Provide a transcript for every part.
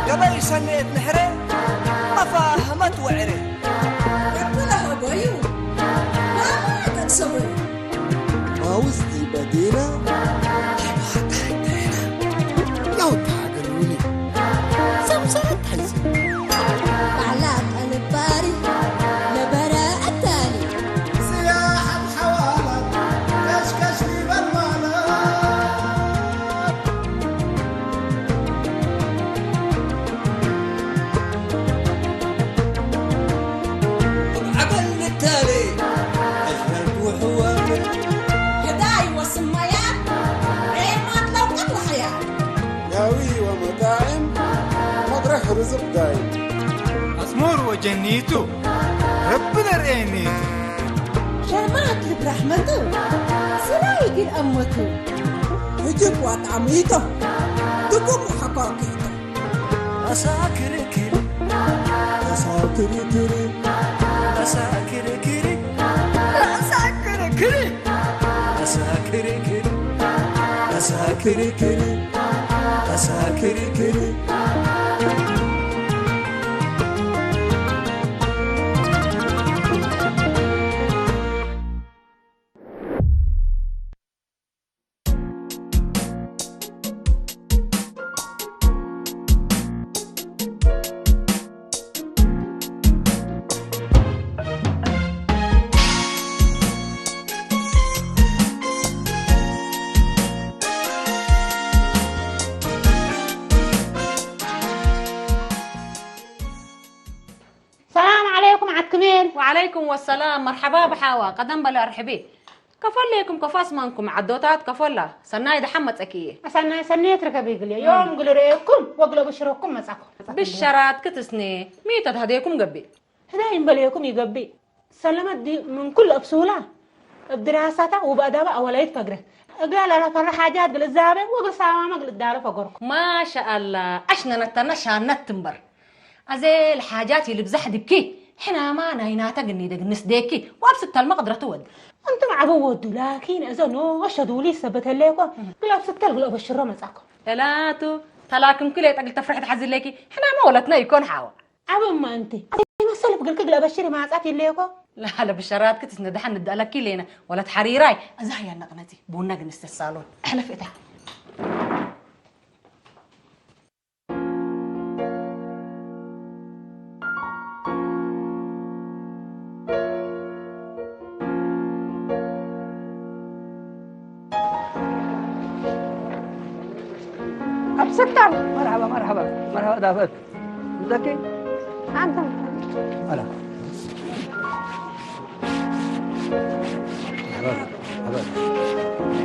ገበይ ሰኔት ምሕረ ኣፋ ህመት ወዕረ። ኣቦ ለሃቦዩ፣ ማማ ተቅሰቡ። ማውዝቲ በዲና፣ ለውታ ገሉኒ። ሰምሰም ተሕዚ። ባዕላ ጠልባሪ ነበረ ኣታሊ። ስያ ኣብ ሓዋላ፣ ከሽከሽ ይበል ማለት። ዓበል ንታሌ፣ ኣሽበል ክውሕወል። ህዳይ ወስማያ፣ ሬማት ለውቀት ወሕያ። ያዊ ወመጣዕም፣ መጥረሕ ርዝቕ ዳይም። ኣዝሙር ወጀኒቱ፣ ረቢ ነርእየኒቱ። ሸማት ልብራሕመቱ፣ ስራይ ግን ኣመቱ። ህጅብ ዋጣሚቶ፣ ድጉም ሓቋቂቶ። ኣሳክርክር፣ ኣሳክርክር፣ ኣሳክርክር፣ ኣሳክርክር፣ ኣሳክርክር፣ ኣሳክርክር፣ ኣሳክርክር። ሰላም ዓለይኩም ዓትክሜል። ወዓለይኩም ወሰላም፣ መርሓባ ብሓዋ። ቀደም በለ ኣርሕቢ። ከፈለይኩም ከፋስማንኩም ዓዶታት ከፈላ። ሰናይ ደሓን መጸኪ እየ። ኣሰናይ ሰኔት ርከብ ይግል እየ። ዮም ግል ርእየኩም ወግለ ብሽረኩም መጻኩም። ብሸራት ክትስኔ፣ ሚቶ ተህደይኩም ገቢ። ህዳይ እምበለይኩም ይገቢ። ሰለመት ዲ ምን ኩል እብ ስሁላ፣ እብ ድራሳታ ወበአዳባ አወላይት ፈግረ። እግላ ለረፈረ ሓጃት ግል እዛበ ወግል ሳማመ ግል እዳለ ፈገርኩ። ማሻአላ፣ አሽነነተና ሻነት ትንበር። አዜ ለሓጃት ይልብዛሕ ድብኪ፣ ሕናማ ናይናተ ግኒደ ግንስ ዴኪ፣ ወአብ ስተልመ ቅድረቱ ወድ። እንቱም ዓበ ወዱ፣ ላኪን እዘ ኖ ወሸዱሊ ሰበት ህሌኮ፣ ግል አብ ስተል ግል አበሽሮ መጻኮ። እላቱ፣ ተላክምኪ ሌጠ ግል ተፍርሕ ተሓዝለኪ፣ ሕናማ ወለትና ይኮን ሓዋ። ዓበማ እንቲ። መሰል ብግልክ ግለ በሽሪ ማጻት ይለየኮ። ላለ ብሸራትክ ትስነ ደሓን ንዳለኪ ሌና። ወለት ሓሪራይ። እዛ ህያ ነቅነቲ። ቡና ግን ስተሳሎን። ኣሕለፍ እታ። ኣብ ሰታም። መርሓባ፣ መርሓባ፣ መርሓባ ዳፈት። ምዘኪ? ኣንተ። ኣላ። መርሓባ፣ መርሓባ።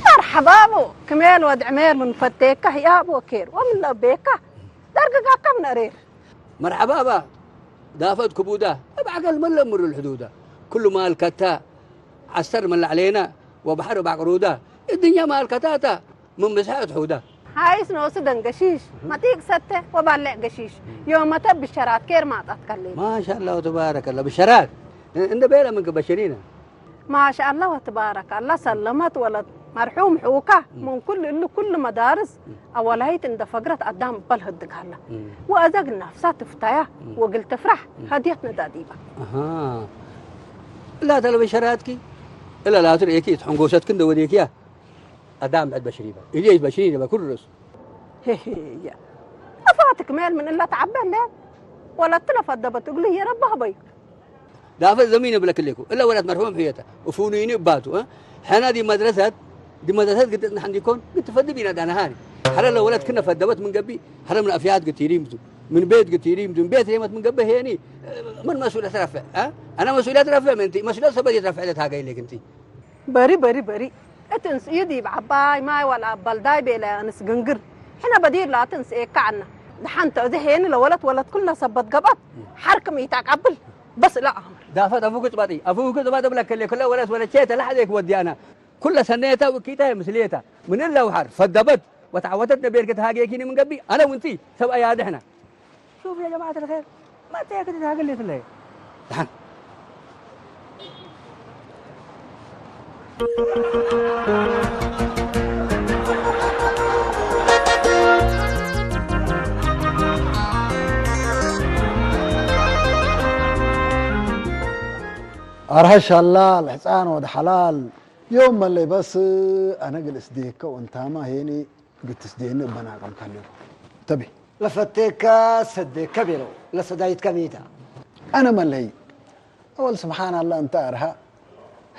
መርሓባ ኣቦ፣ ክሜል ወድ ዕሜር ምን ፈቴካ ህያብ ወኬር ወምን ለቤካ ደርግጋካ ምን ኣሬር። መርሓባ ኣባ ዳፈት ክቡዳ፣ እብ ዓገል መን ለምሩ ልሕዱዳ፣ ክሉ ማል ከታ፣ ዓስተር ምን ለዕሌና ወባሕር እብ ዓቅሩዳ፣ እድኛ ማል ከታታ፣ ምን ብዝሐ እት ሑዳ። ሃይስ ኖሱ ደንገሺሽ፣ መጢቅ ሰተ ወባልዕ ገሺሽ፣ ዮመተ ብሸራት ኬር ማጣት ከሌ። ማሻአላ ወተባረከላ ብሸራት፣ እንደ ቤለ ምንክ በሽሪና። ማሻአላ ወተባረከላ ሰለመት ወለት መርሑም ሑካ፣ ምን ኩል እሉ ኩል መዳርስ፣ አወላይት እንደ ፈግረት አዳም በል ህድግ ሃላ። ወአዘግ ነፍሳ ትፍታያ፣ ወግል ትፍራሕ፣ ሀድየት ነዳዲባ። አሃ። እላ ተለ ብሸራትኪ፣ እላ ላቱ ርእየኪ፣ እት ሕንጎሰትክ እንደ ወዴክያ። አዳም ብዕድ በሽሪበ። ኢልየስ በሽሪበ ኩሉ ርእሱ። ሄሄያ። እፋትክ ሜል ምን እለ ተዓበ እንዴ? ወለት ለፈደበት እግሉ የረባህ በዩ። ዳፈ ዘሚነ ብለክሌኩ እለ ወላት መርሑም ሕየተ እፉኑይኒ እባቱ እ? ሕና ዲ መድረሰት ዲ መድረሰት ግጥጥና ሕንዲኮን ግትፈድብ ኢና ዳና ሃኒ ሐረ ለወለት ክነ ፈደበት ምን ገቢ ሐረ ምን ኣፍያት ግትይሪ ምቱ ምን ቤት ግትይሪ ምቱ ምን ቤት ሬመት ምን ገቢ ሄኒ ምን መስኡለት ረፍዕ እ? ኣና መስኡለት ረፍዕ ምንቲ መስኡለት ሰበት የትረፍዕ ለታገይ ሌክ እንቲ በሪ በሪ በሪ እትንስ እዩ ዲብ ዓባይ ማይ ዋላ ኣባልዳይ ቤለ ኣንስ ግንግር ሕነ በዲር ላትንስ ኤካ ዓና ደሓንተ እዚ ሄኒ ለወለት ወለት ኩልና ሰበት ገባት ሓርክ ምይታቃብል በስ ላ ኣምር ዳፈት ኣፉ ግጽባጢ ኣፉ ግጽባጢ ብለከሌ ኩለ ወለት ወለቼተ ላሕዴክ ወዲያና ኩለ ሰነየታ ውኪታ ምስሌታ ምን ለውሓር ፈደበት ወተዓወተት ነቤርክ ተሃጌኪኒ ምን ገቢ ኣነ ውንቲ ሰብ ኣያድሕና شوف يا جماعة الخير ما تيك تتهاجل لي في الليل تعال ኣርሃ ሻላ ልሕፃን ወደ ሓላል ዮም መለይ በስ ኣነ ግልስ ዴከ ወንታማ ሄኒ ግትስ ዴኒ እበናቀም ካለኩ ተቢ ለፈቴካ ሰዴካ ቤለው ለሰዳይትካ ሚታ ኣነ መለይ ኣወል ስብሓን ኣላ እንተ ኣርሃ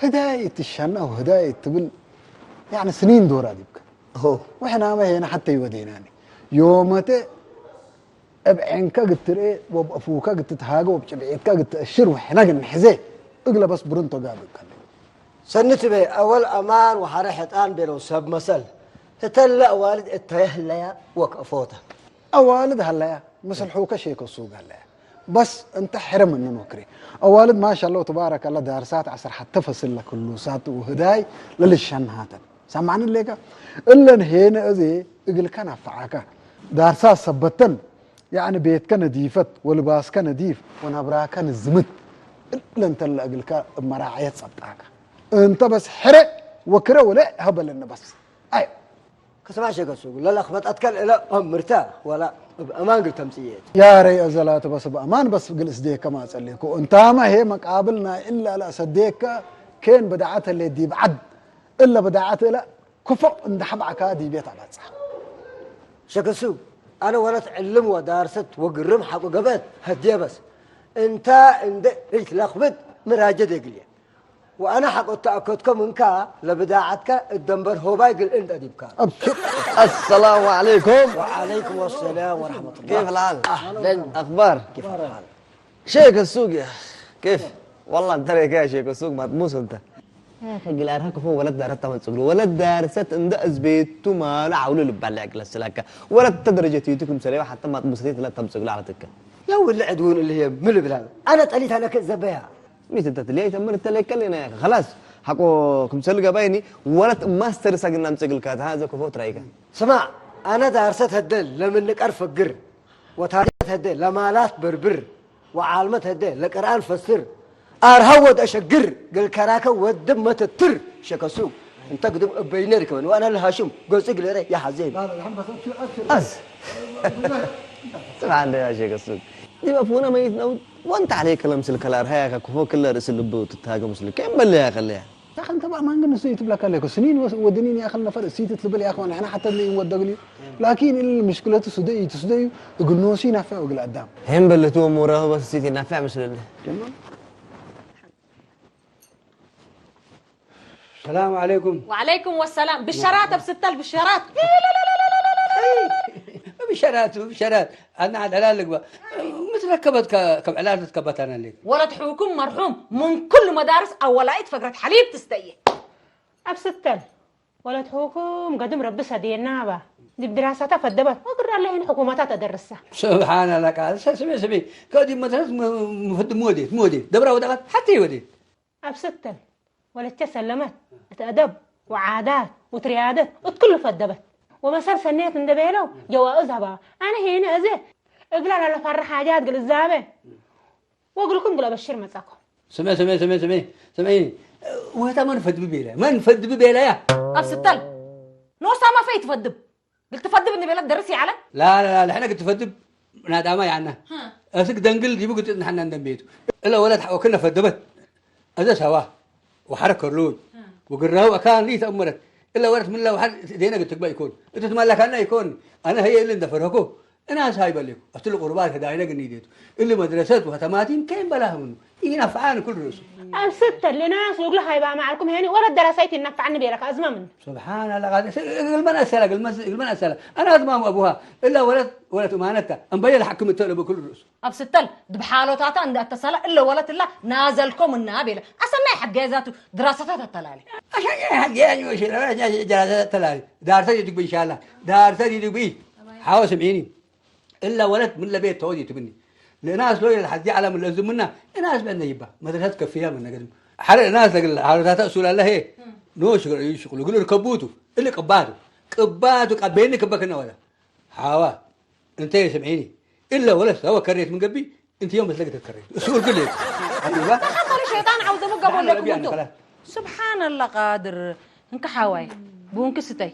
ህዳይ ትሻና ወህዳይ ትብል ያኒ ስኒን ዶራ ዲብካ ወሕናመ ሄና ሓተ ይወዴናኒ ዮመተ እብ ዔንካ ግትርኤ ወብ አፉካ ግትትሃገ ወብ ጭብዒትካ ግትአሽር ወሕና ግን ንሕዜ እግለ በስ ብሩን ተጋብእ ከለ። ሰኒ ትቤ አወል አማን ወሐረ ሕጣን ቤለው ሰብ መሰል ህተለ አዋልድ እተየ ህለያ ወክአፎተ። አዋልድ ሀለያ ምስል ሑከ ሼከ ሱግ ሀለያ በስ እንተ ሕረ ምንን ወክሬ። አዋልድ ማሻአላህ ወተባረከላህ ዳርሳት ዐስር ሐተ ፈስል ለክሉሳት ወህዳይ ለልሸንሃተን። ሰማዕኒ ሌከ እለን ሄነ እዜ እግልከ ናፈዓከ ዳርሳት ሰበተን ያዕኒ ቤትከ ነዲፈት ወልባስከ ነዲፍ ወነብራከ ንዝምት እለ እንተ ለእግልከ እብ መራዕየት ጸብጣከ እንተ በስ ሕረ ወክረ ወለ ሀበለኒ በስ ኣይ ከስማሸ ገሱ ለለኽበጠትከ ልእለ ምርተ ወላ እብ አማን ግል ተምጽየት። ያረይ አዘላተ በስ እብ አማን በስ ግል እስዴከ ማጸሌኩ እንታመ ሄ መቃብል ናይ እለ ለእሰዴከ ኬን ብድዓት ህሌት ዲብ ዐድ እለ ብድዓት እለ ክፎ እንደ ሐብዐካ ዲቤት አባጽሕ። ሸክሱ አነ ወለት ዕልም ወዳርሰት ወግርም ሐቆ ገበት ሀድየ በስ እንተ እንደ ኢትለክብጥ ምራጀ ደግልየ ወአነ ሐቆ ተአከድኮ ምንካ ለብዳዓትካ እደንበር ሆባይ ግልእን ጠዲብካ። አብሽር። አሰላሙ ዐለይኩም። ወዐለይኩም ወሰላም ወረሕመቱላህ። كيف الحال؟ أهلا. أخبار؟ كيف الحال؟ شيك السوق يا أخي. كيف؟ والله انت ليك يا شيك السوق مطموس انت. يا اخي قلارها كفو ولد دارت تمن تقول ولد دارست عند ازبيتو ما لا حول لبال عقل السلاكه ولد تدرجه يتكم سليو حتى ما تبصيت لا تمسقلو على تكه. يا ولد عدوون اللي هي من البلاد انا طليت انا كزبيها. ميت انت تلي تمر انت ليك لنا يا اخي خلاص. حقو كم سلقه بايني ولد ماستر ساقنا مسقلكات هذا كفو ترايكا. سمع انا دارست هدل لمن نقر فقر وتاريخ هدل لمالات بربر وعالمت هدي لقرآن فسر آرها ود أشقر قل كراكا ود متتر شكسو انت قدم أبينر كمان وأنا الهاشم قوس إقلي ري يا حزين أز سبحان الله يا شيخ السوق دي مفهومة ميت نو وانت عليك لمس الكلار هيا كفو كل رسل لبو تتهاجم مسلم كم بل يا خليها يا أخي أنت بقى ما عندنا سيت بلا كلك سنين وس- ودنين يا أخي النفر سيت تلبل يا أخوان إحنا حتى اللي يودقلي لكن المشكلة سدي تسدي يقول نوسي نافع وقل قدام هم بلتو موراه بس سيتي نافع مسلم السلام عليكم وعليكم والسلام ብሸራት ኣብ ስተል ብሸራት ብሸራት ብሸራት ኣና ዕላል ልግባ ምስ ረከበት ከም ዕላል ትከበታና ሌክ ወለት ሕኩም መርሑም ምን ኩሉ መዳርስ ኣወላይት ፈግረት ሓሊብ ትስተየ ኣብ ስተል ወለት ሕኩም ገድም ረቢ ሰድየና ባ ዲብ ድራሳታ ፈደበት ወግር ኣለይን ሕኩመታ ተደርሳ ስብሓን ኣላ ቃል ስሜ ስሜ ከዲ መድረስ ምፍድ ሞዴት ሞዴት ደብራ ወደቃት ሓቲ ወዴት ኣብ ስተል ወለቼ ሰለመት እት አደብ ወዓዳት ወትርያደት እት ክሉ ፈደበት ወመሰል ሰኔት እንደ ቤለው ጀዋእዝ ሀባ። አነ ሄነ እዜ እግላ ለለፈራ ሓጃት ግልዛበ ወእግልኩም ግለ በሽር መጻኩም። ስመ ስመ ስመ ስመ ስመ ወታ መን ፈድቢ ቤላ መን ፈድቢ ቤላ ያ ኣብ ስተል ኖሳ ማፈይ ትፈድብ ግል ትፈድብ እንቤለት ደርስ ይዓለ ላላላ ሕነ ግል ትፈድብ ናዳማ ያና እስክ ደንግል ዲቡ ግጥጥ ንሓና እንደንቤቱ እለ ወለት ሓወክነ ፈደበት እዘ ሰዋ ወሓረ ከሉን ወግራው ኣካን ሊተእምረት እለ ወለት ምላ ወሓር ዜነ ግል ትግባ ይኮን እቱ ትማላካና ይኮን ኣነ ሀየ እለ እንደፈረኮ እናስ ሃይበሌኩ ኣብቲ ልቁርባት ህዳይነ ግኒዴቱ እሊ መድረሰት ወከተማቲን ከይን በላህ ምኑ ይናፍዓን ኩሉ ርእሱ። ኣብ ስተል ንናስ እግሉ ሃይባ ማዓልኩም ሄኒ ወለ ደራሳይት ይናፍዓኒ ቤለካ ኣዝማምን። سبحان الله قادر. እግል መን ኣሰላ፣ እግል መን፣ እግል መን ኣሰላ። أنا أزمام أبوها. إلا ولد، ولد أمانتها. أم بيل حكم التلب كل رؤوس. ኣብ ስተል ድብሓሎታታ እንዳተሰላ እለ ወለት እላ ናዘልኮም እና ቤለ። ኣሰናይ ሓገዛቱ ድራሳታት ኣተላለ። عشان يا حق يعني وش لا، لا، لا، لا، لا، لا. دار تجي تقبل إن شاء الله. دار تجي تقبل. حاول سمعيني. إلا ولد من لبيت تودي تبني. لناس لو يلحد يعلم لازمنا. الناس بأن يبا. مدرسة كفية من نقدم. حرق الناس لقل، حرق تاتا أسول الله هي. نو شغل، يشغل. يقول له كبوتو. اللي قباتو. قباتو، قبيني كبكنا ولا. ሓዋ፣ እንተ የስምዒኒ፣ እለ ወለስ፣ ኣወ ከሬት ምን ገቢ፣ እንተ ዮም መስለክ ተትከሬት። እሱ እርግል የት። ሓቢባ? ተኸተሉ ሸይጣን ዓውደ ምገቦ ኣለኩም ኣነ እንቶ። ከላ። ስብሓንላ ቃድር፣ እንካ ሓዋይ፣ ብውንኪ ስተይ።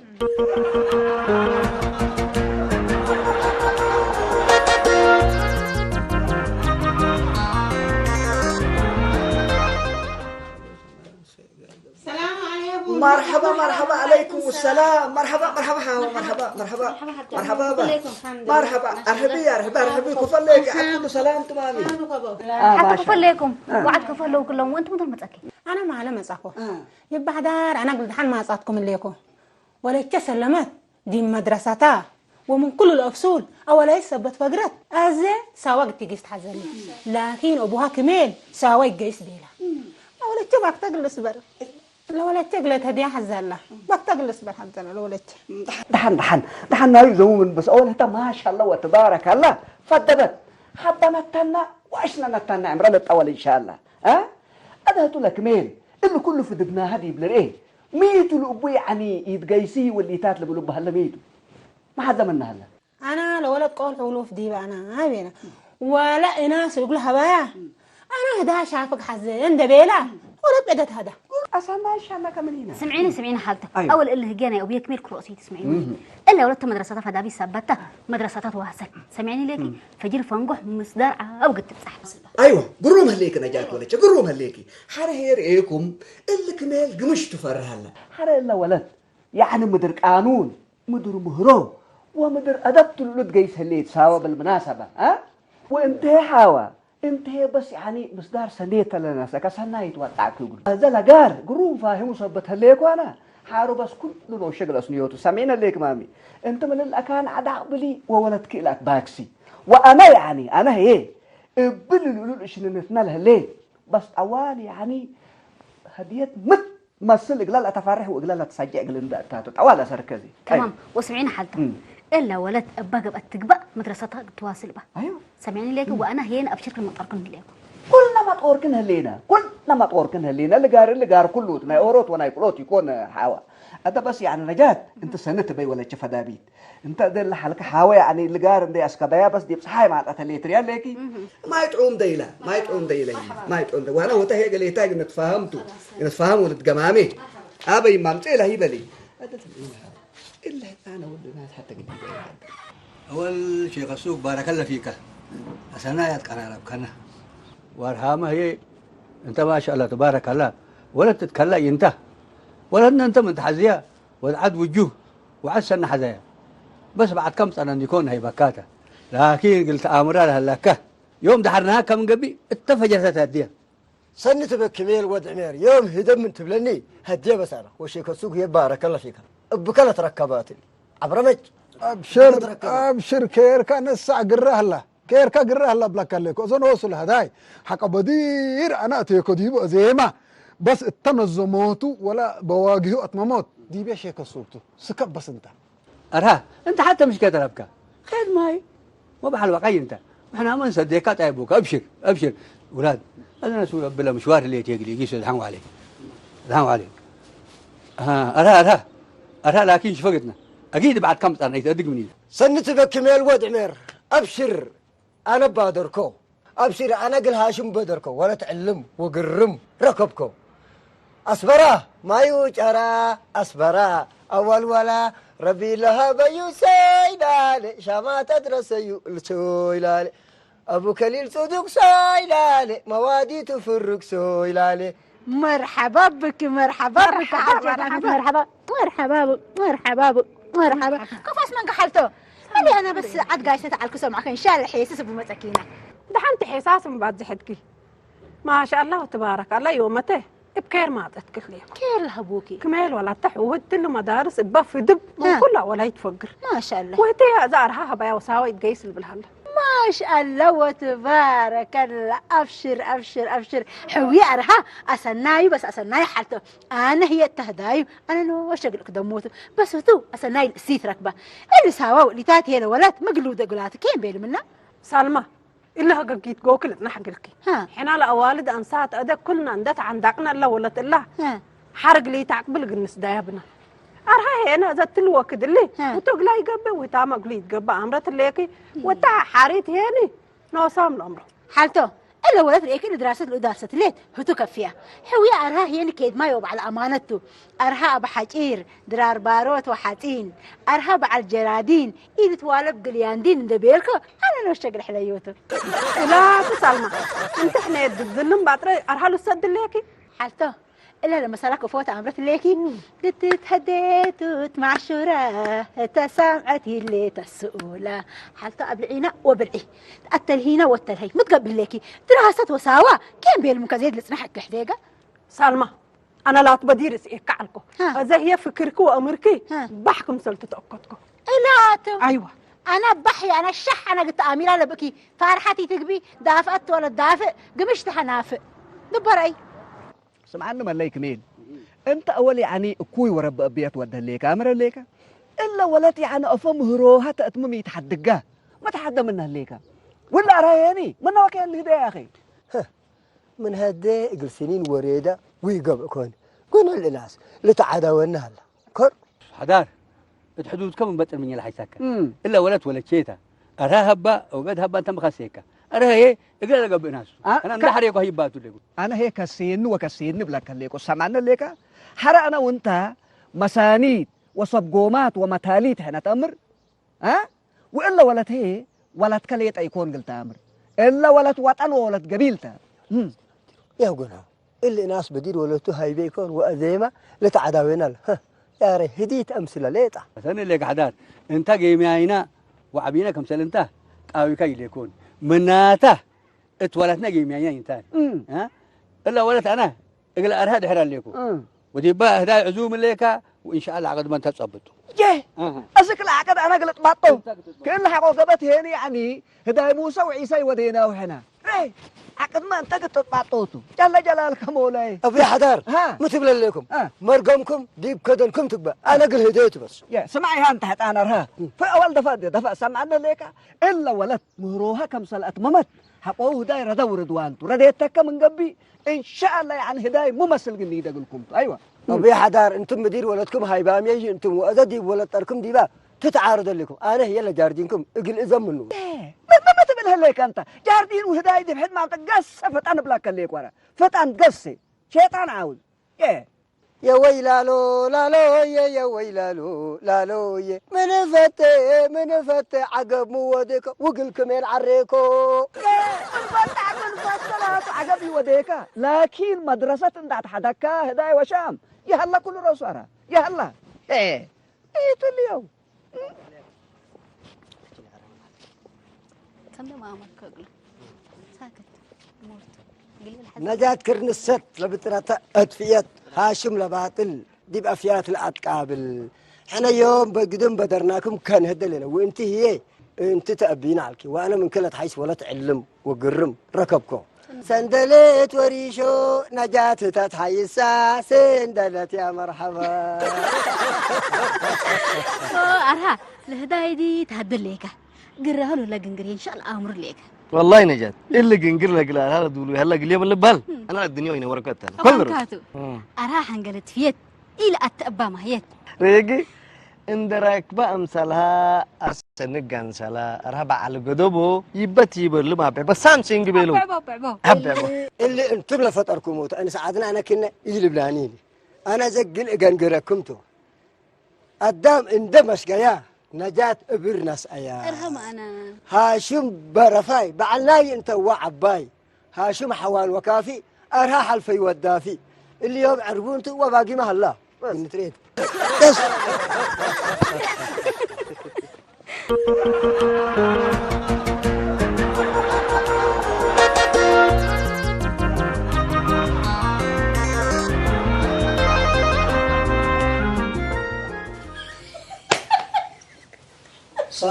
السلام عليكم. مرحبا، مرحبا، عليكم السلام. مرحبا، مرحبا، حاوة، مرحبا، مرحبا، مرحبا، مرحبا، با. كلكم الحمد لله. مرحبا، ما شاء الله. أرحبي، أرحبي، أرحبي، كفليك، أكل سلام تمامي. آه، حتى ما شاء الله. كفلكم. آه. وعد كفلوا كلهم، وأنتم مثل متأكد. أنا ما على مزاكو. آه. يبقى دار، أنا قلت حن ما أصعدكم الليكو. ወለቸ ሰለመት ዲብ መድረሳታ ወምን ኩሉ ለአፍሱል አወላይት ሰበት ፈግረት። አዜ ሳዋ ግትጊስ ተሐዘኒ። ላኪን አቡሃ ክሜል ሳዋ ይገይስ ቤላ። ለወለቸ ባክተ ግልስ በር። ለወለቸ ግለት ህድያ ሐዛላ። ባክተ ግልስ በር ሐዘና ለወለቸ። ደሓን፣ ደሓን፣ ደሓን ናዩ ዘሙ ምን በስ ኣወል ህታ ማሻላ ወተባረካላ ፈደበት። ሐባ ነታና ወአሽና ነታና ዕምረ ለጣወል እንሻላ። አ? አዳቱ ለክሜል እሊ ኩሉ ፍድብናሃ ዲብ ልርኤ። ሚቱ ልእቡ ያዕኒ ይትገይሲ ወሊታት ልብሉ በህለ ሚቱ። መሓዘ መናህለ። አና ለወለት ቆል ሕሉፍ ዲበ አና ቤና። ዋላ እናስ እግሉ ሀባያ። አና ህዳ ሻፍግ ሐዘ እንደ ቤላ። ወለት በደት ሀዳ። አሳና ሻና ከምን ይና። ስምዒኒ፣ ስምዒኒ ሓልተ። ኣዮ። ኣወል እሊ ህግያ ናይ ኦብየ ክሜል ክሮእሲ ትስምዒኒ። እህ። እለ ወለት መድረሳታት ፈዳቢ ሰበታ መድረሳታት ዋሰል። ሰምዒኒ ሌኪ እም። ፈጅር ፈንጎሕ ምስዳር ኣብ ግትብጻሕ። ኣይወ፣ ግሩም ህሌኪ ነጃት ወለቸ፣ ግሩም ህሌኪ። ሐረ ሄር ኤኩም እሊ ክሜል ግምሽ ትፈርሃላ። ሐረ እለ ወለት፣ ያዕኒ ምድር ቃኑን፣ ምድር ምህሮ፣ ወምድር አደብ ትልሉ ትገይስ ህሌት ሳወ ብልምናሰበ፣ አ? ወእንተ ሐዋ፣ እንተ በስ ያዕኒ ምስዳር ሰኔተ ለነሰከ ሰናይት ወጣዕክ እግሉ። አዘ ለጋር ግሩም ፋሂሙ ሰበት ህሌኮ አነ፣ ሐሩ በስ ኩሉ ኖሸ ግለስ ንዮቱ ሰሜነ ሌክ ማሚ። እንተ ምልል አካን አዳቅ ብሊ ወወለትኪ እላት ባክሲ። ወአነ ያዕኒ፣ አነ ህዬ፣ እብል ልሉል እሽንነትና ለህሌ፣ በስ ጠዋል ያዕኒ፣ ሀድየት ምት መስል እግላ ለአተፋርሕ ወእግላ ለአተሳጅዕ እግል እንዳ እታቱ ጠዋል አሰርክ እዚ። ተማም፣ አይወ። ወስምዒኒ ሓልታ። እም። እለ ወለት እባ ገብአት ትግባእ መድረሰታ ትዋስል እባ። አይወ። ሰምዕኒ ሌኪ እም። ወአና ህየን አብሽርክን መጦርክን ህሌኩ። ኩልና መጦርክን ህሌና፣ ኩልና መጦርክን ህሌና፣ ልጋር ልጋር ኩሉ ናይ ኦሮት ወናይ ቁሎት ይኮን ሓዋ። አተ በስ ያዕኒ ነጃት፣ እንተ ሰነት በይ ወለች ፈዳቢት። እንተ ደለ ሐልከ ሐወ ያዕኒ ልጋር እንደ አስከበያ በስ ዲብ ፀሓይ ማጣተ ሌትር ያለኪ። እህ። ማይ ጥዑም ደይላ፣ ማይ ጥዑም ደይላ፣ ማይ ጥዑም ደይላ። ዋና ወታ ሄገ ሌታ ግን ትፋህምቱ፣ ግን ትፋህሙ ልትገማሜ። አበይ ማምጤ ለሂ በሊ። እለ ህፃነ ወልድ ናት ሐተ ግዲ ደይላ። አወል ሼክ ሱቅ ባረከለ ፊከ። አሰና ያትቀራረብ ከነ። ዋርሃመ ህዬ እንተ ማሻአላ ተባረከላ። ወለት ትትከላ ይንታ። ወለትነ እንተ ምን ተሐዝያ ወድዓት ውጁህ ወዐድ ሰነ ሐዘያ። በስ በዕድ ከም ጸነን ይኮን ሀይበካተ። ላኪን እግል ተአምራ ለሀለከ። ዮም ደሐር ነሃ ከም እንገብእ እተ ፈጀርተ ተህድየ። ሰኒ ትበኪ ሜል ወድ ዕሜር፣ ዮም ህደብ ምን ትብለኒ፣ ሀድየ በሳራ። ወሼከ ሱግ የባረከ ለፊካ። እብከ ለትረከባትኒ። አብረመጭ። አብሽር፣ እብከ ለትረከባ። አብሽር፣ ኬርካ ነሳዕ ግራ ህላ። ኬርካ ግራ ህላ ብላካ ለኮ። እዞን ወሱል ሀዳይ። ሐቀ በዲር አና እቴኮ ዲቡ ዜማ። በስ እተ ነዘሞቱ ወላ በዋጊሁ አትመሞት። ዲቤ ሼከ ሱግቱ። ስከብ በስ እንተ። አርሃ፣ እንተ ሐተ ምሽ ከደረብካ። ኸድ ማይ። ወበሐል ወቀይ እንተ። ምሕና መን ሰዴካ ጣይቡካ። አብሽር፣ አብሽር። ውላድ፣ አዘነ ሱ ብለ ምሽዋር ህሌት የግሊ ጊሱ። ሰላም ዓለይክ። ሰላም ዓለይክ። አሃ፣ አርሃ፣ አርሃ። አርሃ ላኪን ሽፈግትና። አጊድ በዕድ ከም ጻና ይተድግ ምን ይል። ሰኒ ትበኪ ሜል ወድ ዕሜር። አብሽር። አነ ባደርኮ። አብሽር፣ አነ ግል ሃሽም በደርኮ። ወለት ዕልም ወግርም ረከብኮ። አስበራ፣ ማዩ ጨራ፣ አስበራ፣ አወልወላ፣ ረቢ ለሃበዩ ሰይዳሌ፣ ሻማ ተድረሰዩ ልሶይላሌ፣ አቡ ከሊል ጽዱቅ ሰይዳሌ፣ መዋዲ ትፍርቅ ሰይዳሌ። መርሐባ ብኪ፣ መርሐባ ብኪ፣ መርሐባ፣ ሓጀት መርሐባ፣ መርሐባ፣ መርሐባ፣ መርሐባ፣ መርሐባ። ከፋስ መንገ ሓልቶ። እሊ አነ በስ ዓድ ጋሽ ተተዓልኩ ሰማዕከ፣ እንሻላ ሐየስስ ብመጸኪና። ደሓን ትሐሳስም ባዝሐትኪ። ማሻአላህ ወተባረካላ ዮመተ እብ ኬር ማጠት ክልኤ። ኬር ለሀቡኪ። ክሜል ወላተ ሕውህት ትል መዳርስ እባ ፍድብ ምን እ። ኩላ ወላይ ትፈግር። ማሻአላህ። ወህተ እዛ አርሃ ሀባያ ወሳዋ ይትገይስ ልብልሃለ። ማሻአላህ ወተባረከላ። አብሽር አብሽር አብሽር። ሕዊ አርሃ አሰናዩ በስ አሰናዩ ሓልቶ። አነ ህየ ተህዳዩ አነ ኖ ሸግልክ ደሞቱ። በስቱ አሰናይ ልእሲት ረክባ። እሊ ሳዋ ውሊታት ሄለ ወላት ምግሉ ደግላት ኬን ቤልምና። ሳልማ እለ ሀገጊት ጎክል እጽናሕ ግልኪ። ሀ። ሕና ለአዋልድ አንሳት አደ ኩልና እንደ ተዓንዳቅና እለ ወለት እላ ሀ። ሓርግ ለይተዓቅብል ግንስ ዳያብና። አርሃ ሄነ ዘትል ወክድሊ ሀ። ውቶ ግላ ይገበ ውታ መግሉ ይትገባ አምረት ሌኪ ወታ ሓሪት ሄኒ ኖሳም ለአምሮ። ሓልቶ እለ ወለት ርኤኪ ንድራሰት ልኡዳርሰት ሌት ህቱ ከፍያ። ሕውያ አርሃ ሄኒ ኬድማዮ በዓል አማነቱ። አርሃ አብ ሓጪር ድራር ባሮት ወሓፂን አርሃ በዓል ጀራዲን ኢልትዋለብ ግልያንዲን እንደ ቤልኮ አነ ኖ ሸግል ሕለዮቱ። እላቱ ሳልማ እንተ ሕነ የድብዝልም ባጥረ አርሃ ልሰድሌኪ። ሓልቶ እለ ለመሰላ ክፎት አምረት ሌኪ ግትት ሀዴቱት ማሹራ ተሳምዐት ይሌ ተስኡላ። ሓልቶ አብልዒና ወብልዒ አተልሂና ወተልሀይ ምትገብር ሌኪ ድራሰት ወሳዋ ኬን ቤልም ከዜድ ልጽናሕ እክሕዴጋ። ሳልማ አነ ላት በዲር እስኤካ ዓልኮ ሀ። እዘ ህየ ፍክርኪ ወእምርኪ ሀ። ባሕ ክምሰል ትተአከትኮ። እላትም አይዋ አነ ባሕ አነ ሻሕ አነ ግተ አሚራ ለብኪ ፋርሓት ይትግቢ ዳፍአት ወለ ዳፍእ ግምሽ ተሐናፍእ ግበረይ። ስምዓኒ መለይ ክሜል እንተ አወል ያኒ እኩይ ወረብ አብየት ወደሌካ አምረሌካ እለ ወለት ያኒ አፎ ምህሮሃ ተእትምም ይትሓድጋ መትሓደ ምናሌካ ውላ አራየኒ ምናወከ ልህደ ያኸ من هدي اجلسنين وريدة ويقب كون قلنا للناس لتعداونا هلا كر ሓዳር እቲ ሕዱድከም እንበጥር ምኘል ሓይሳካ እለ ወለት ወለቼታ ኣርሃ ሃባ ወገድ ሃባ እንተ ምኻሴካ ኣርሃ የ እግረ ለገብእ ናሱ አ- ኣና ካ- እንዳሕሬኮ ሂባቱ ለጉ አነ ሄ ከሴኒ ወከሴኒ ብለከ ሌቆ ሰማነ ሌካ ሐረ አነ ውንታ መሳኒት ወሰብጎማት ወመታሊት ሐነ ተምር አ ወእለ ወለት ሄ ወለትከ ሌጠ ይኮን ግልተ አምር እለ ወለት ወጠን ወወለት ገቢልተ يا قنا اللي ناس بدير ولتو هاي بيكون وأزيما لتعداونا ها يا ري هديت أمثلة ليتا ሰኒ ሌካ ሓዳር እንታ ገይምያይና ወዓቢና ከምሰል እንታ ቃዊካ ይሌኮን ምናታ እት ወላትና ገይምያይና ይንታ እላ ወለት አና እግል አርሃ ድሕር አሌኩ ወዲባ ህዳይ ዕዙም ሌካ ወኢንሻአላ ዓቅድመ እንተ ጸብጡ የ እዝክ ለዓቀድ አና ግለጥ ባጦ ክእለ ሓቆ ገበት ሄኒ ያኒ ህዳይ ሙሰ ወዒሳ ይወዴና ውሕና ዓቅድመ እንተ ግጥጥ ባጦቱ ጀለ ጀላልከ ሞላይ أبي حدار ها. متبلل لكم ها. مرقمكم ديب كدنكم تقبل أنا قل هديت بس ስማዕ ይሃ እንተ ሕጣን አርሃ ፈአወል ደፈ ደፈ ሰምዓነ ሌካ እለ ወለት ምህሮሃ ከምሰል አትመመት ሓቆ ህዳይ ረደ ውርድዋንቱ ረዴተከ ምን ገቢ እንሻአላ ያኒ ህዳይ ሙመስል ግን ይደግልኩምቱ አይዋ أبي حدار أنتم مدير ولدكم هاي باميج أنتم وأذا ديب ولد تركم ديبا تتعارض لكم أنا هي اللي جاردينكم اقل إذا منه መመ ትብል ህለይከ እንተ ጃርዲን ውህዳይ ድብሕድ ማምጠ ገሰ ፈጣን ብላከ ሌክ ወረ ፈጣን ገሴ ሸይጣን ዓውዝ يا ويلالو لالو يا يا ويلالو لالو يا من فتي من فتي عقب موديك وقل كمين عريكو ፈጣን ፈሰላቱ ዓገብ ይወደየካ ላኪን መድረሰት እንዳትሓደካ ህዳይ ወሻም ይሃላ ኩሉ ረሱ ኣራ ይሃላ ኢትልየው ከምደ ማእመር ከግሉ ሳክት ሞርቱ ግልል ሓዘ نجاة كرنست لبترة أدفيت هاشم لباطل ديب أفيات لأتقابل حنا يوم بقدم بدرناكم كان هدلنا وانت هي انت تأبينا عليك وانا من كلت حيث ولا تعلم وقرم ركبكو سندلت وريشو نجاة تتحيسا سندلت يا مرحبا ኣርሃ ለህዳይዲ ተሃደለይካ ግረሃሉ ለግንግር ኢንሻአላ አምሩ ለይካ والله نجاة اللي قنقر لك لا هذا دولو هلا قليل بالبال انا الدنيا هنا ورقتها كل ኳንካቱ ኣርሃ ሓንገለ ትፍየት ኢለ ኣተእባ ማህየት ريقي እንደ ራክባ ኣምሳልሃ ኣሰንግ ጋንሳላ ኣርሃ በዓል ገደቦ ይበት ይበሉ ማበ በሳም ሲንግ ቤሉ ብዕቦ ብዕቦ ሐበቦ اللي انتم لفطركم وتأنس عدنا انا كنا يلبلانين انا زقل اقنقركم تو الدام اندمش قيا نجاة ابر ناس ايا እርሃ ማእና هاشم برفاي بعلناي انت وعباي هاشم حوان وكافي ارها حلفي ودافي اليوم عربون تو وباقي مهلا نتريد بس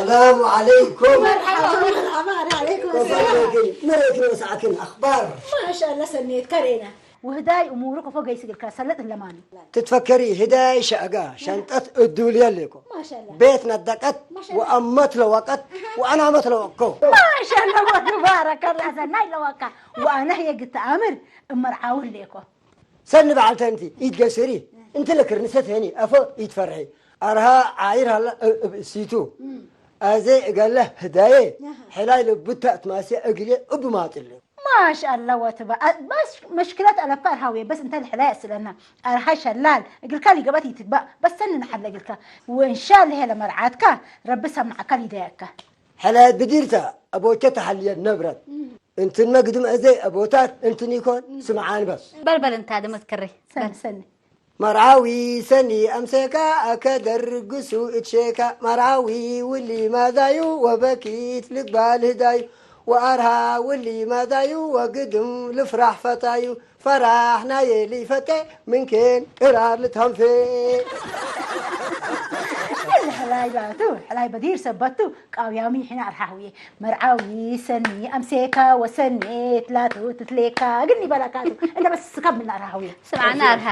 ሰላሙ ዓለይኩም። መርሓባ መርሓባ ዓለይኩም ሰላም። መሬት ወሳዕክን ኣኽባር ማሻላ ሰሜት ከሬና ውህዳይ እሙሩ ከፎ ገይስግልካ ሰለጥ ለማኒ ትትፈከሪ ህዳይ ሸእጋ ሸንጠት እዱል የሌኮ ማሻላ ቤት ነደቀት ወአመት ለወቀት ወአናመት ለወቅኮ ማሻላ ወባረከላ ሰናይ ለወካ ወአና የግት አምር እመርዓው ሌኮ ሰኒ በዓልተ እንቲ ኢትገስሪ እንቲ ለክርንሰት ሄኒ አፎ ኢትፈርሒ ኣርሃ ዓይር ሃላ እብ እሲቱ ኣዜ እገለ ህዳየ ሕላይ ልብታ እትማስያ እግልየ እብ ማጥል ማሻላ ወትባ በስ መሽክለት አለብካ አርሃውየ በስ እንተ ልሕላይ እስለና አርሃ ሸላል እግልካ ሊገበት ይትግባእ በስ ሰኒ ንሓለ እግልካ ወእንሻ ልሄ ለመርዓትካ ረቢ ሰምዓካ ሊደየካ ሕላየት ብዲርታ አቦቸ ተሐልየት ነብረት እንትንመ ግድም እዜ አቦታት እንትን ይኮን ስምዓን በስ በልበል እንታ ደመትከረይ ሰኒ ሰኒ መርዓዊ ሰኒ አምሴካ አከ ደርግሱ እትሼካ መርዓዊ ውሊ ማዛዩ ወበኪት ልግባል ህዳዩ ወአርሃ ውሊ ማዛዩ ወግድም ልፍራሕ ፈታዩ ፈራሕ ናየ ልይፈቴ ምንኬን ቅራር ልትሃንፌ ሕላይ ላቱ ሕላይ በዲር ሰበቱ ቃውያሚ ሕና አርሃውየ መርዓዊ ሰኒ አምሴካ ወሰኔት ላቱ ትትሌካ ግን ይበላካቱ እንደ በስ ስካብ ምና አርሃውየ ስምዓና ኣርሃ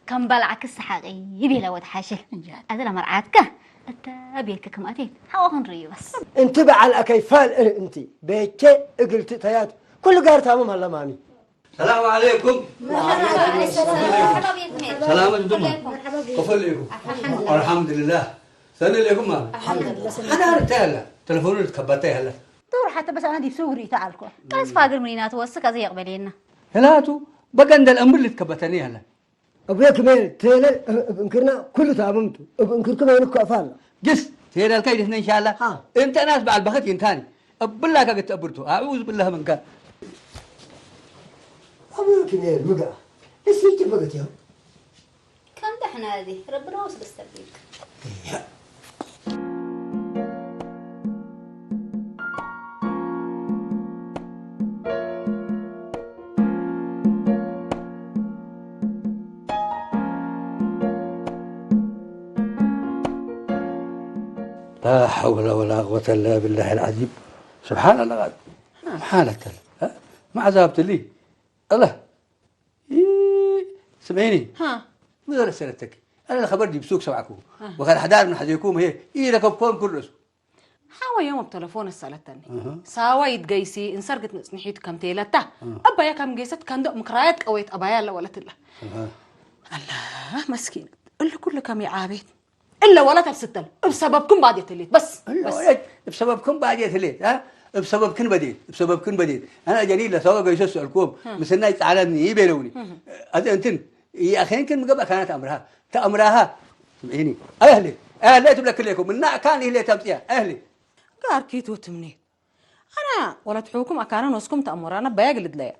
ከም በላዕክ ሰሓቂ ይቤለ ወድ ሓሽል ኣዘላ መርዓትካ እተ ቤትክ ክምኣቴት ሓቆ ክንርኢ በስ እንቲ በዓል አከይ ፋል እር እንቲ ቤቼ እግልቲ ተያቱ ኩሉ ጋር ታምም አለማሚ ሰላም አለይኩም ሰላም ድማ ከፈል ኢኩም አልሐምዱሊላህ ሰኒ ኢለይኩም ማለት ሓዳር እንታይ አለ ተለፎኑ ትከባታ ያለ ዶር ሓተ በስ ኣና ዲብ ሱግሪ ተዓልኮ ቀስ ፋግር ምኒና ትወስክ ኣዘ የቕበልየና ህላቱ በገንደል እምብል ልትከበተኒ ያለ አቡየ ክሜ ቴለል እብ እንክርና ኩሉ ታምምቱ እብ እንክርኩም አይንኮ አፋል ግስ ቴለልካ ይደስነ እንሻላ እንተ ናስ በዓል በኸት ይንታኒ እብላካ ግትአብርቱ አዑዝ ብላህ መንካ አቡየ ክሜ ምግአ እሲ ይጭበገት ያው ከም ደሕና እዚ ረብና ወስደስ ተብልክ لا حول ولا قوة إلا بالله العظيم سبحان الله سبحانك ما عذبت لي الله سمعيني ها ماذا رسالتك أنا الخبر دي بسوق سمعكم وقال حدار من حزيكم هي إيه لكم كون كل رسول ሓወዮም ኣብ ተለፎን ኣሳለተኒ ሳዋ ይትገይሲ እንሰርግት ንጽንሒት ከምተ ኢለታ ኣባያ ከም ገይሰት ከንዶ ምክራየት ቀወየት ኣባያ ኣለ ወለትላ ኣላ መስኪነት እሉ ኩሉ ከም ይዓቤት እለ ወለት ኣብ ስተል እብ ሰበብኩም ባዴት ህሌት በስ እብ ሰበብኩም ባዴት ህሌት እብ ሰበብክን በዴት እብ ሰበብክን በዴት ኣና ጀኒ ለሳዋ ገይሶ ስአልኩም ምስናይ ጻዕለኒ ይቤለውኒ ኣዚ እንትን ይኣኸንክን ምገባ ካናት ኣምርሃ ተኣምራሃ ስምዒኒ ኣይህሌ ኣይህሌ ትብለክሌኩም እና ካን ይህሌ ተምጽያ ኣይህሌ ጋርኪቱ ትምኔት ኣና ወለት ሕውኩም ኣካነን ወስኩም ተኣሞራና በያ ግልድለያ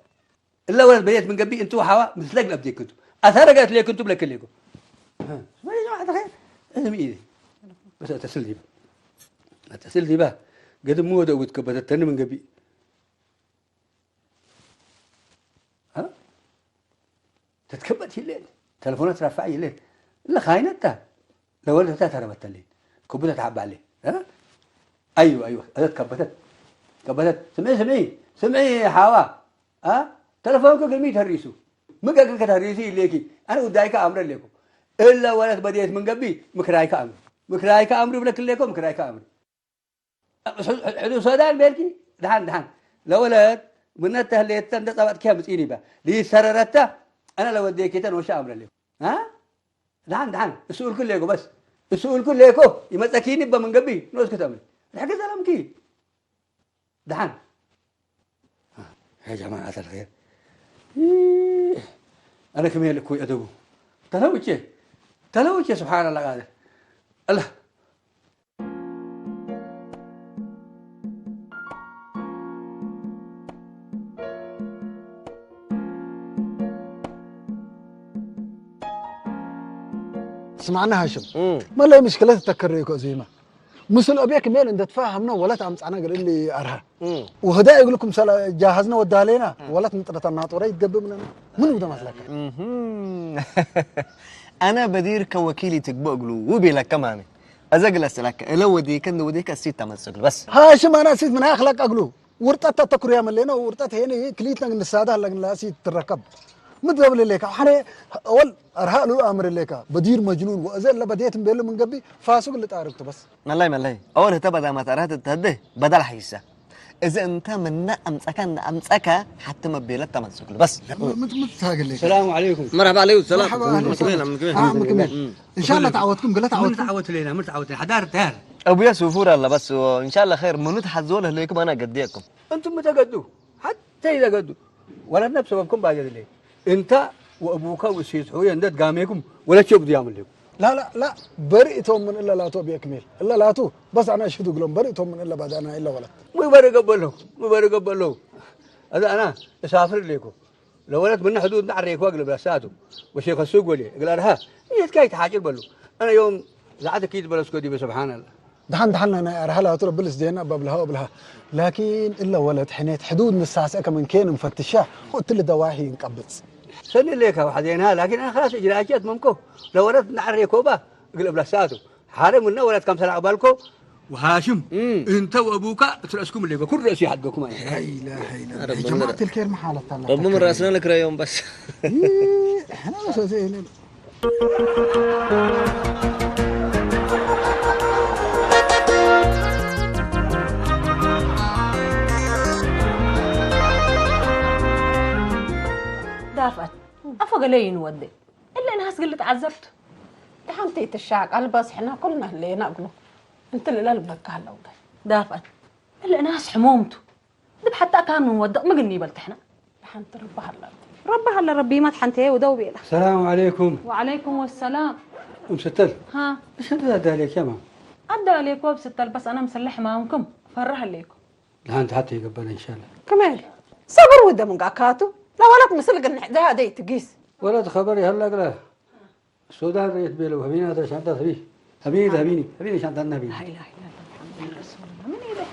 እላ ወለት በየት ምን ገቢ እንቱ ሓዋ ምስለግ ለብዴክንቱ ኣሳረገት ሌክንቱ ብለክሌኩም ስማይ ጀማዓት ኸይር እዝም ኢዚ በስ ተስልዲባ ተስልዲባ ገድም ወደ ውት ከበተተኒ ምን ገቢ ተትከበት ይሌት ተለፎነ ትረፋዕ ይሌት እለ ካይነታ ለወለተታ ተረበተሌት ክቡተ ተሓባሌ ኣዩ ኣዩ እዘት ከበተት ከበተት ስምዒ ስምዒ ስምዒ ሓዋ ተለፎንኩ ግሚ ተሪሱ ምገግን ከተሪሱ ይሌኪ ኣነ ጉዳይካ ኣምረ ሌኩ እለ ወለት በዴት ምንገቢ ምክራይካ ኣምሪ ምክራይካ ኣምሪ ብለክሌኮ ምክራይካ ኣምሪ ሕዱ ሶዳን ቤልኪ ድሓን ድሓን ለወለት ምነት ተህሌተ እንደ ጸባጥኪያ ምጽኢን ይባ ሊሰረረታ ኣነ ለወዴኪተ ንወሻ ኣምረሌ ድሓን ድሓን እሱ እልኩ ሌኮ በስ እሱ እልኩ ሌኮ ይመጸኪኒ በመንገቢ ንወስኩ ተምሪ ድሕጊ ዘለምኪ ድሓን يا جماعة الخير أنا كمية لكوي أدبو تلوجه تلوجه سبحان الله قادر الله ስማዕና ሃሽም መለይ ምሽክለት ተከረይኮ ዜማ ምስል ኦቤክ ሜል እንደተፋሃምና ወለት ኣምጻና ገለሊ ኣርሃ ወህዳ ይግልኩም ሰላ ጃሃዝና ወዳሌና ወለት ንጥረታ ናጦረ ይትገብእ ምነና ምን ብደ መስለካ أنا بدير كوكيلي تقبقلو وبي لك كمان እዘ ግለስ ለከ እለ ወዲከ እንደ ወዲከ እሲት ተመጽግል በስ። هاشم، أنا أسيت من أخلاق أقلو. ورطة تتكر يا ملينا، ورطة هنا هي كليت لك نسادة لك لا أسيت تركب. متقبل لك حنا أول أرهاء له أمر لك بدير مجنون، وإذا لا بديت بيلو من قبي فاسق اللي تعرفته بس. መላይ መላይ ኣወል ህተ በዳ ማታራት ተደ በዳል ሓይሳ። እዚ እንተ ምነ ኣምጸካ እንደ ኣምጸካ ሓቲ መቤለት ተመጽክሉ በስ። مت مت تاقل لك. السلام عليكم. مرحبا عليكم السلام. مرحبا أهلكم. مسكين عم كبير. آه، عم كبير. إن شاء الله تعودكم قلت من تعودكم. تعودت ليلة، من تعودت ليلة. حضار تيار. أبويا سوفور الله بس، وإن شاء الله خير. منو تحزول هليكم أنا قديكم. أنتم متقدو. حتى إذا قدو. ولا نفس سببكم باجد ليه. أنت وأبوك والسيد حوية ندت قاميكم ولا تشوف ديام لكم. لا لا لا. برئتهم من إلا لاتو بيكمل. إلا لاتو. بس أنا أشهد لهم برئتهم من إلا بعد أنا إلا ولد. مو بري قبله. مو بري قبله. هذا أنا أسافر لكم. لو ولد من حدود نعريك واقلب لساته. وشيخ السوق ولي. قال لها. إيه كاي تحاجر بلو. أنا يوم زعتك كيد بلو سكودي، سبحان الله. دحن دحن أنا أرهلها ترى بلس دينا باب لها وبلها. لكن إلا ولد حنيت حدود نساس أكا من كين مفتشة. قلت له دواهي ينقبض. سني ليك واحد ينها، لكن أنا خلاص إجراءات ممكو. لو ولد نعري كوبا، قلب لساته. حارم من ولد كم سنة عبالكو؟ وهاشم، أنت وأبوك ترأسكم اللي كل رأسي حقكم أنا. لا إله إلا الله. يا جماعة الكير محالة الله. ربنا من رأسنا لك رأيهم بس. إيه، إحنا بس زي ዳፍኣት ኣፎ ገለ ይንወደ እለ እናስ ግልጥ ዓዘብቱ ሓንቲ ትሻቃል በስሕና ኩልና ህለየና እግሎ እንት ልለ ልብለካ ኣለውደ ዳፍኣት እለ እናስ ሕሞምቱ ልብ ሓታ ካኑ ወደቕ ምግኒ ይበልትሕና ሓንቲ ረባሃላ ረባሃላ ረቢማት ሓንቲ ወደው ቤላ السلام عليكم. وعليكم السلام. أم ستل. ها. بس أنت ذا عليك يا ماما. أدى عليك وبستل، بس أنا مسلح معاكم. فرح عليكم. لهان تحت يقبل إن شاء الله. كمان. صبر وده من قاكاتو. لا ولد مثل قلنا ده هذا يتقيس. ولد خبري هلا قلا. السودان ريت بيلو، هبيني هذا شانتا هبي. هبيني ده، هبيني. هبيني شانتا النبي. لا إله إلا الله محمد رسول الله. من إيه ده؟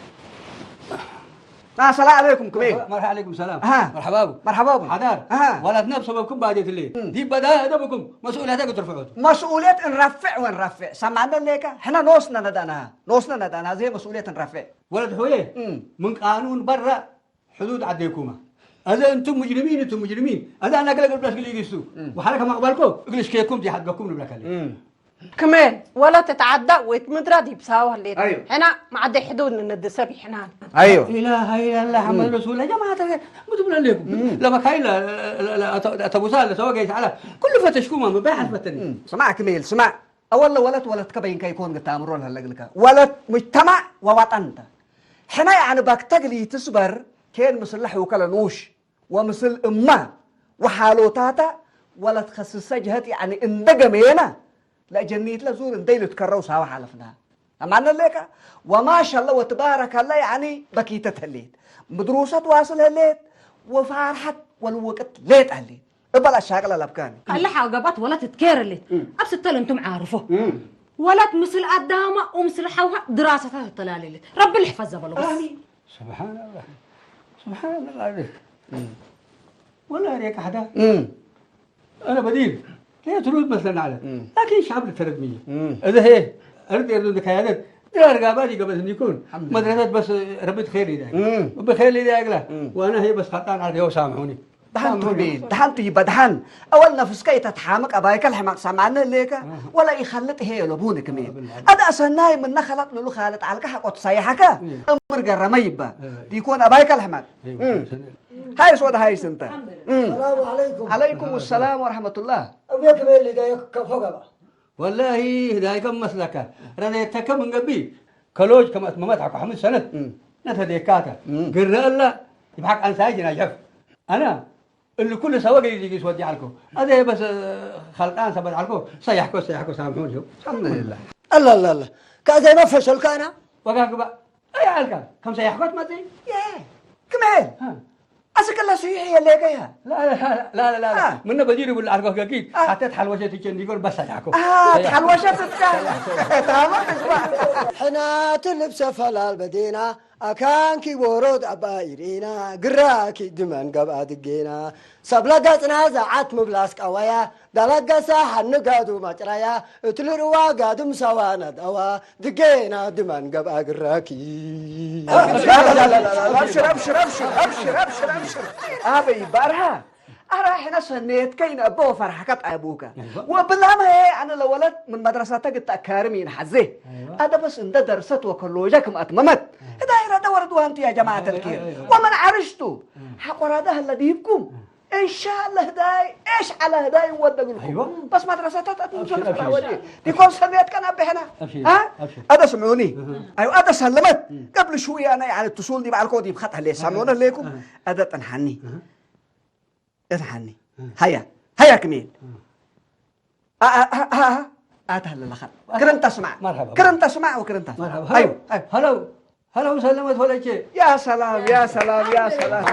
آه، السلام عليكم، كميل. مرحبا عليكم السلام. ها. مرحبا بكم. مرحبا بكم. حدار. ها. ولد نفسه بكم بعد الليل. مم. دي بدأ أدبكم. مسؤولية تقدر فعوت. مسؤولية نرفع ونرفع. سمعنا ليك. حنا نوسنا ندانا. نوسنا ندانا. زي مسؤولية نرفع. ولد حويه. مم. من قانون برا حدود عديكوما. هذا أنتم مجرمين، أنتم مجرمين. هذا أنا أقول لك بس قليل يسو. مم. وحركة ما قبلكم. اقلش كيكم دي حقكم نبلك عليه. مم. كمان ولا تتعدى ويتمدرى دي بساوة اللي أيوه. هنا معدي حدود من الدسبي حنان. أيوه. لا إله إلا الله محمد رسول الله. يا جماعة الخير، ما تقول عليكم. مم. لما كاين لا، لا، لا، لا، أت-، أتبوسها، لا سواء جاي تعالى. كل فتشكم، ما بيحث فتني. مم. سمع كميل، سمع. أول ولد، ولد كبين كي يكون قد تامرون هاللقلقة. ولد مجتمع ووطن. حنا يعني باك تقلي تسبر، كين مسلح وكلا نوش. ومسل أمة. وحالو تاتا، ولد خصصة جهت يعني اندقمينا. لا جنيت لا زور انديلو تكرو ساوا حالفنا. أمانا ليك، وما شاء الله وتبارك الله يعني بكيتة هليت. مدروسة واصل هليت، وفارحت والوقت ليت هليت. إبلا شاقلة لبكاني. الله حاجبات ولا تتكير اللي. مم. أبس التل أنتم عارفه. مم. ولا تمثل قدامه ومثل حوها دراسة التلال اللي. رب الحفظ بلو بس. آمين. سبحان الله. سبحان الله. مم. والله ريك أحدا. مم. أنا بديل. لا ترد مثلًا على. مم. لكن شعب الترد مية. مم. إذا هي أرد يردون دكايات. دي أرقى بالي قبل أن يكون. الحمد لله. مدرسة بس ربي خير إذا. مم. ربي خير إذا أقلا. مم. وأنا هي بس خطأ على يو سامحوني. دحان سامحوني. توبين، دحان تويبا، دحان. أول نفس كي تتحامك أبايك الحماق سامعنا ليك. آه. ولا يخلط هي لبونك مين. آه، بالله. أدا أسناي من نخلط لولو خالط على كحق وتصيحك. مم. أمر قرميبا. آه. ديكون أبايك الحماق. أيوة. مم. هاي سودا هاي سنتا. الحمد لله. مم. السلام عليكم. عليكم السلام ورحمة الله. أبيك بيلي دايك كفوقا. والله دايك مسلكا. رديتك من قبي. كلوج كما أتممت حكو حمد سنة. مم. نتا ديكاتا. مم. قرر الله. يبحق عن ساجنا جف. أنا اللي كل سواق يجي يسودي عليكم. هذا بس، آه، خلقان سبت عليكم. سيحكوا، سيحكوا، سامحوني. الحمد لله. الله، الله، الله. كأزاي ما فشل كان؟ وقاك بقى. أي حال كان؟ كم سيحكوا ما زي؟ يا. كمان. ها. أسك الله سيحي اللي جايها. لا، لا، لا، لا، لا، لا. آه. منا بدير يقول أرجوك أكيد. آه. حتى تحلوشة تيجي يقول بس سيحكوا. آه، سيحكوا. تحلوشة تتكلم. تمام، اسمع. حنا تلبس فلال بدينا. ኣካንኪ ወሮድ ኣባ ኢሬና፣ ግራኪ ድመን ገብኣ ድጌና፣ ሰብ ለገጽና ዘዓት ምብላስ ቀዋያ፣ ዳለገሳ ሓንጋዱ ማጭራያ፣ እትልርዋ ጋድም ሰዋ ነዳዋ፣ ድጌና ድመን ገብኣ ግራኪ። ኣብሽር፣ ኣብሽር፣ ኣብሽር፣ ኣብሽር፣ ኣብሽር፣ ኣብሽር። ኣበይ ባርሃ? ኣራ ሕነ ሰኔት ከይነ እበ ወፈርሓካ ጣቡከ። ወብላማ ሄ ኣነ ለወለት ምን መድረሳተ ግጣ ካርም ይንሓዜ። ኣደ በስ እንደ ደርሰት ወከሎጃ ክም ኣትመመት። ህዳይ ረደ ወረድ ዋንቲ ያ ጀማዓት ኣልኪር። ወመን ዓርሽቱ ሓቆራዳ ህለ ዲብኩም። እንሻላ ህዳይ ኤሽ ዓላ ህዳይ ወደግልኩም። በስ መድረሳተ ተትምሰል ፈራወዲ። ዲኮን ሰኔት ከን ኣበ ሕና። ኣደ ስምዑኒ። ኣዩ ኣደ ሰለመት። قبل شوية أنا يعني اتصول دي بعلكو دي بخط هلي سامونا ليكم. ኣደ ጥንሓኒ። እትሓኒ ሃያ ሃያ ክሜል ኣታ ኣለኻ ክርንታ ስማዕ መርሓባ። ክርንታ ስማዕ ወክርንታ መርሓባ። ኣዩ ሃሎ ሃሎ ሰለመት ወለቼ ያ ሰላም ያ ሰላም ያ ሰላም